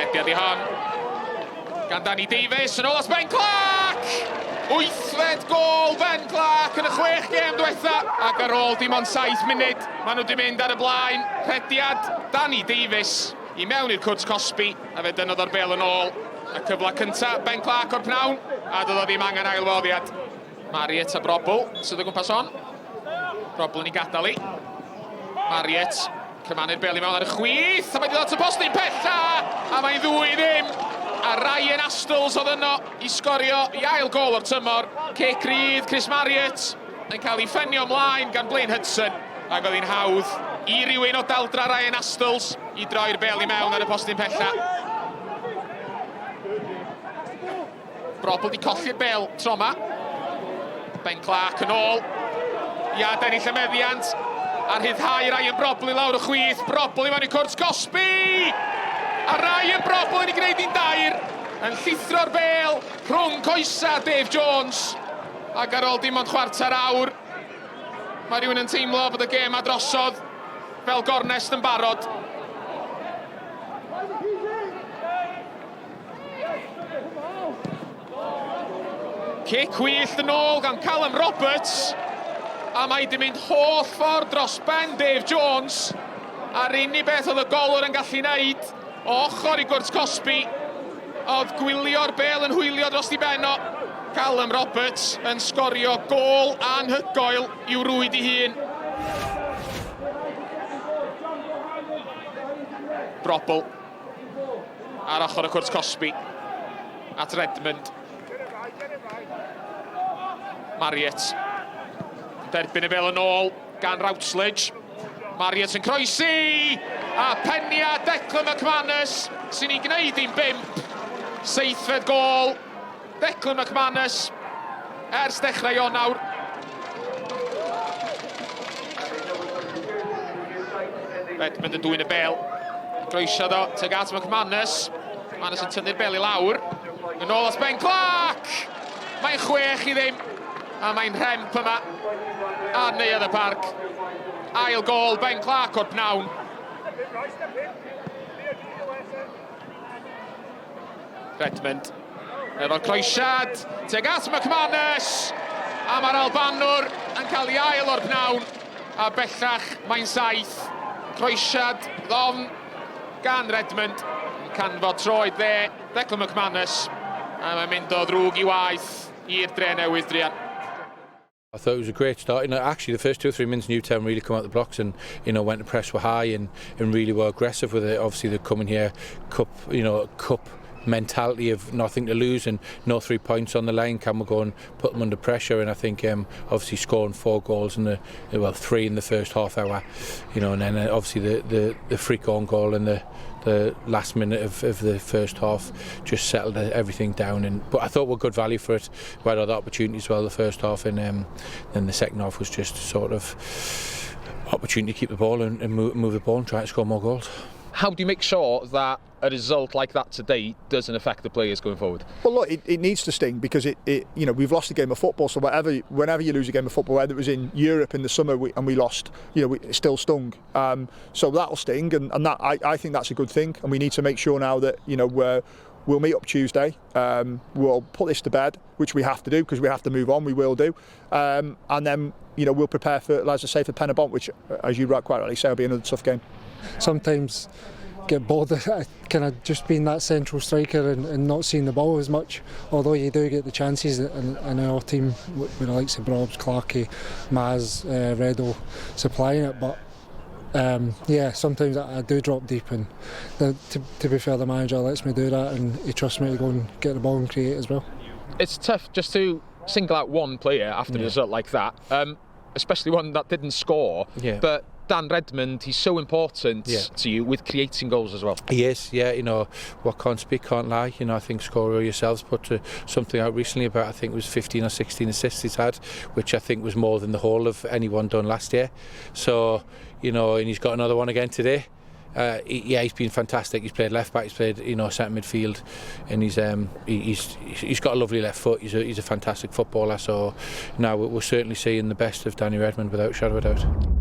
Rediad i hon gan Danny Davies yn ôl at Ben Clark! Wythfed gôl Ben Clark yn y chwech gêm diwetha ac ar ôl dim ond 7 munud maen nhw wedi mynd ar y blaen. Rhediad Danny Davies i mewn i'r cwrt cosbi a fe dynnodd o'r bêl yn ôl. Y cyfle cynta Ben Clark o'r pnawn a doedd o ddim angen ailfoddiad. Marriott a Brobl sydd o gwmpas hon. Brobl yn ei gadael i. Marriott cymanu'r bel i mewn ar y chwith, a mae wedi dod at y postyn pella, a mae'n ddwy ddim. A Ryan Astles oedd yno i sgorio i ail gol o'r tymor. Cic rydd, Chris Marriott yn cael ei ffenio ymlaen gan Blaine Hudson, ac oedd hi'n hawdd i rywun o daldra Ryan Astles i droi'r bel i mewn ar y postyn pella. Brobl di colli'r bel tro yma. Ben Clark yn ôl. I adennill y meddiant. A rhyddhau Ryan Brobl i lawr y chwith. Brobl i mewn i cwrt Gosby! A Ryan Brobl yn ei gwneud hi'n dair. Yn llithro'r bel rhwng coesa Dave Jones. Ac ar ôl dim ond chwarter awr, mae rhywun yn teimlo bod y gêm a drosodd fel gornest yn barod. Cic wyllt yn ôl gan Callum Roberts. A mae di mynd holl ffordd dros ben Dave Jones. A'r unig beth oedd y golwr yn gallu wneud o ochr i gwrt Cosby oedd gwylio'r bel yn hwylio dros di ben o. Callum Roberts yn sgorio gôl anhygoel i'w rwyd i hun. Brobl ar ochr y cwrt cosbi at Redmond. Marriott derbyn y bel yn ôl gan Routledge. Marriott yn croesi! A penia Declan McManus sy'n ei gwneud hi'n bimp. Seithfed gôl Declan McManus ers dechrau Ionawr. Redmond yn dwyn y bel. Groesiad o tuag at McManus. McManus yn tynnu'r bel i lawr. Yn ôl at Ben Clark! Mae'n chwech i ddim. A mae'n rhemp yma ar Neuadd y Parc. Ail gol Ben Clark o'r pnawn. Redmond efo'r croesiad tuag at McManus a mae'r Albanwr yn cael ei ail o'r pnawn a bellach mae'n saith. Croesiad ddofn gan Redmond yn canfod troed dde Declan McManus a mae'n mynd o ddrwg i waeth i'r dre newydd druan. I thought it was a great start. You know, actually, the first two or three minutes, Newtown really come out the blocks and you know went to press were high and, and really were aggressive with it. Obviously, they're coming here cup, you know, cup mentality of nothing to lose and no three points on the line. Can we go and put them under pressure? And I think um, obviously scoring four goals in the well three in the first half hour, you know, and then uh, obviously the the, the free on goal and the the last minute of, of the first half just settled everything down. And but I thought we're good value for it. We had other opportunities as well the first half, and um, then the second half was just sort of opportunity to keep the ball and, and move, move the ball and try to score more goals. How do you make sure that a result like that today doesn't affect the players going forward? Well, look, it, it needs to sting because it, it, you know, we've lost a game of football. So whatever, whenever you lose a game of football, whether it was in Europe in the summer we, and we lost, you know, we, it still stung. Um, so that'll sting, and, and that I, I think that's a good thing. And we need to make sure now that you know we're we'll meet up Tuesday. Um, we'll put this to bed, which we have to do because we have to move on. We will do, um, and then you know we'll prepare for, as I say, for Penybont, which, as you quite rightly say, will be another tough game. Sometimes get bored of kind of just being that central striker and, and not seeing the ball as much. Although you do get the chances in, in our team with the likes of Brobs, Clarkey, Maz, uh, Redo supplying it, but um, yeah, sometimes I, I do drop deep, and the, to, to be fair, the manager lets me do that, and he trusts me to go and get the ball and create as well. It's tough just to single out one player after yeah. a result like that, um, especially one that didn't score. Yeah. But Dan Redmond, he's so important yeah. to you with creating goals as well. He is, yeah. You know, what can't speak can't lie. You know, I think Scorer yourselves put uh, something out recently about I think it was 15 or 16 assists he's had, which I think was more than the whole of anyone done last year. So, you know, and he's got another one again today. Uh, he, yeah, he's been fantastic. He's played left back, he's played you know centre midfield, and he's um, he, he's he's got a lovely left foot. He's a, he's a fantastic footballer. So now we're certainly seeing the best of Danny Redmond without shadow of a doubt.